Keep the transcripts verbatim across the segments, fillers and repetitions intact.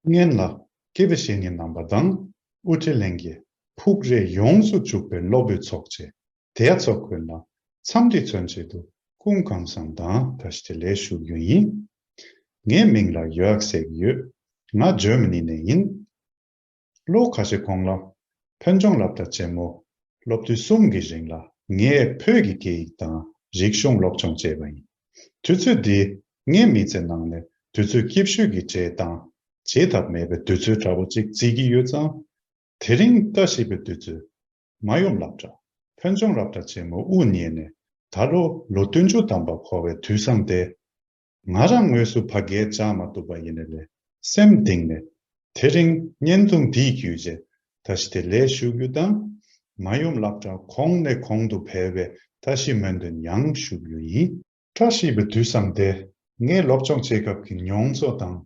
སྔོན་ལ་སྐྱེས་པའི་བཤེས་གཉེན་རྣམ་པ་དང་དབུ་ཁྲིད་ལྷན་རྒྱས་ཕུགས་རེ་ཡོངས་སུ་གཅུགས་པའི་སློབ་དཔོན་ཚོགས་བཅས་དེ་ཚོ་ཀུན་ལ་འཚམས་འདྲི་མཚོན་ཆེད་དུ་སྐུ་ཁམས་བཟང་དང་བཀྲ་ཤིས་བདེ་ལེགས་ཞུ་རྒྱུ་ཡིན། ངའི་མིང་ལ་ཡོ་ཨག་ཟེར་གྱི་ཡོད། ང་འཇར་མ་ནི་ནས་ཡིན། ལོ་ཁ་ཤས་གོང་ལ་ཕུན་ཆུང་སློབ་གྲྭ་ཆེན་མོ་སློབ་དུས་གསུམ་གྱི་རིང་ལ་ངས་བོད་ཀྱི་སྐད་ཡིག་དང་རིག་གཞུང་སློབ་སྦྱོང་བྱས་པ་ཡིན། དུས་ཚོད་འདིའི་ངའི་མི་ཚེ་ནང་ནས་དུས་ཚོད་སྐྱིད་ཤོས་ཀྱི་གྲས་དང་བརྗེད་ཐབས་མེད་པའི་དུས་ཚོད་འདྲ་པོ་ཅིག་བརྩི་གི་ཡོད་ཙང་། དེ་རིང་བཀྲ་ཤིས་པའི་དུས་ཚོད། མ་ཡུམ་སློབ་གྲྭ་ཕུན་ཆུང་སློབ་གྲྭ་ཆེན་མོ་དབུ་བརྙེས་ནས་ད་ལོ་ལོ་བདུན་ཅུ་ཐམ་པ་འཁོར་བའི་དུས་བཟང་དེ། ང་རང་དངོས་སུ་ཕ་གིར་བཅར་མ་ཐུབ་པ་ཡིན་ནའི་ལས་སེམས་གཏིང་ནས་དེ་རིང་བརྙན་ཐུང་འདིའི་བརྒྱུད་བྱས་བཀྲ་ཤིས་བདེ་ལེགས་ཞུ་རྒྱུ་དང་། མ་ཡུམ་སློབ་གྲྭ་གོང་ནས་གོང་དུ་འཕེལ་བའི་བཀྲ་ཤིས་སྨོན་འདུན་ཡང་ཞུ་རྒྱུ་ཡིན། བཀྲ་ཤིས་པའི་དུས་བཟང་དེ་ངས་སློབ་སྦྱོང་བྱེད་སྐབས་ཀྱི་མྱོང་ཚོར་དང་།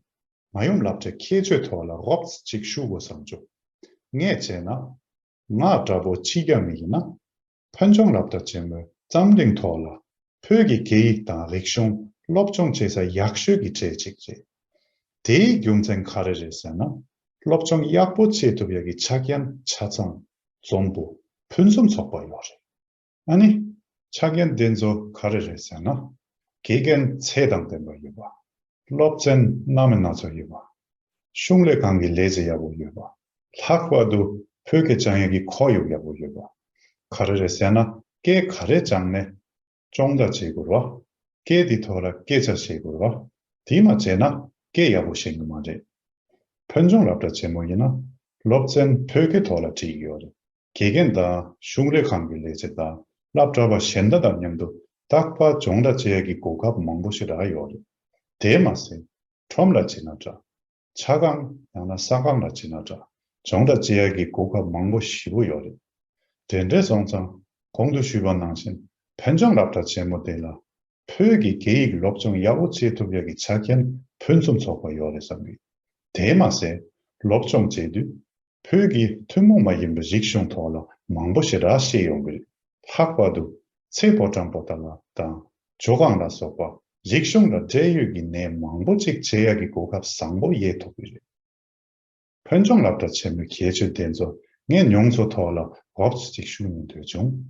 མ་ཡུམ་སློབ་གྲྭའི་ཁྱད་ཆོས་ཐོག་ལ་རོབ་ཙམ་ཅིག་ཞུ་དགོས་བསམ་བྱུང་། ངས་བྱས་ན། ང་འདྲ་པོ་ཕྱི་རྒྱལ་མི་ཡིན་ན། ཕུན་ཆུང་སློབ་གྲྭ་ཆེན་མོའི་རྩོམ་རིང་ཐོག་ལ་བོད་ཀྱི་སྐད་ཡིག་དང་རིག་གཞུང་སློབ་སྦྱོང་བྱེད་ས་ཡག་ཤོས་ཀྱི་གྲས་གཅིག་རེད། དེའི་རྒྱུ་མཚན་ག་རེ་རེད་ཟེར་ན། སློབ་སྦྱོང་ཡག་པོ་བྱེད་ཐུབ་ཡག་གི་ཆ་རྐྱེན་ཆ་ཚང་འཛོམས་པོ་ཕུན་སུམ་ཚོགས་པ་ཡོད་རེད། ཨ་ནི། ཆ་རྐྱེན་དེ་ཚོ་ག་རེ་རེད་ཟེར་ན། དགེ་རྒན་ཚད་དང་ལྡན་པ་ཡོད་པ། སློབ་ཚན་སྣ་མིན་སྣ་ཚོགས་ཡོད་པ། གཞུང་ལས་ཁང་གི་ལས་བྱེད་ཡག་པོ་ཡོད་པ། ལྷག་པར་དུ་བོད་སྐད་སྦྱང་ཡག་གི་ཁོར་ཡུག་ཡག་པོ་ཡོད་པ། ག་རེ་རེད་ཟེར་ན། སྐད་ག་རེ་སྦྱངས་ནས་སྦྱོང་བརྡར་བྱེད་དགོས་རེད་པ། སྐད་དེའི་ཐོག་ལ་སྐད་ཆ་བཤད་དགོས་རེད་པ། དེ་མ་བྱས་ན་སྐད་ཡག་པོ་ཤེས་གི་མ་རེད། ཕུན་ཆུང་སློབ་གྲྭ་ཆེན་མོ་ཡིན་ན་སློབ་ཚན་བོད་སྐད་ཐོག་ལ་ཁྲིད་ཀྱི་ཡོད་རེད། དགེ་རྒན་དང་གཞུང་ལས་ཁང་གི་ལས་བྱེད་དང་སློབ་གྲྭ་པ་གཞན་དག་དང་མཉམ་དུ་རྟག་པར་སྦྱོང་བརྡར་བྱེད་ཡག་གི་གོ་སྐབས་མང་པོ་ཞིག་རག་ཡོད་རེད། དེ་མ་ཟད། ཁྲོམ་ལ་ཕྱིན་ན་འདྲ། ཆ་ཚང་ཡང་ན་ས་ཁང་ལ་ཕྱིན་ན་འདྲ། སྦྱོང་བརྡར་བྱེད་ཡག་གི་གོ་སྐབས་མང་པོ་ཞེ་པོ་ཡོད་རེད། དེ་འདྲ་སོང་ཙང་གོང་དུ་ཞུས་པ་ནང་བཞིན་ཕུན་ཆུང་སློབ་གྲྭ་ཆེན་མོ་དེ་ལ་བོད་ཀྱི་སྐད་ཡིག་སློབ་སྦྱོང་ཡག་པོ་བྱེད་ཐུབ་ཡག་གི་ཆ་རྐྱེན་ཕུན་སུམ་ཚོགས་པ་ཡོད་རེད་བསམ་གི། དེ་མ་ཟད། སློབ་སྦྱོང་བྱེད་དུས་བོད་ཀྱི་ཐུན་མོང་མ་ཡིན་པའི་རིག་གཞུང་ཐོག་ལ་མང་པོ་ཞིག་རག་ཤེས་ཡོང་གི་རེད། ལྷག་པར་དུ་ཚེ་ཕོ་བྲང་པོ་ཏ་ལ་དང་ཇོ་ཁང་ལ་སོགས་པ་རིག་གཞུང་ལ་འབྲེལ་ཡོད་ཀྱི་གནས་མང་པོ་ཅིག་མཇལ་ཡག་གི་གོ་སྐབས་བཟང་པོ་རྙེད་ཐུབ་ཀྱི་རེད། ཕུན་ཆུང་སློབ་གྲྭ་ཆེན་མོའི་ཁྱད་ཆོས་དེ་ཚོ་ངས་མྱོང་ཚོར་ཐོག་ལ་རོབ་ཙམ་ཅིག་ཞུ་སྙིང་འདོད་བྱུང་།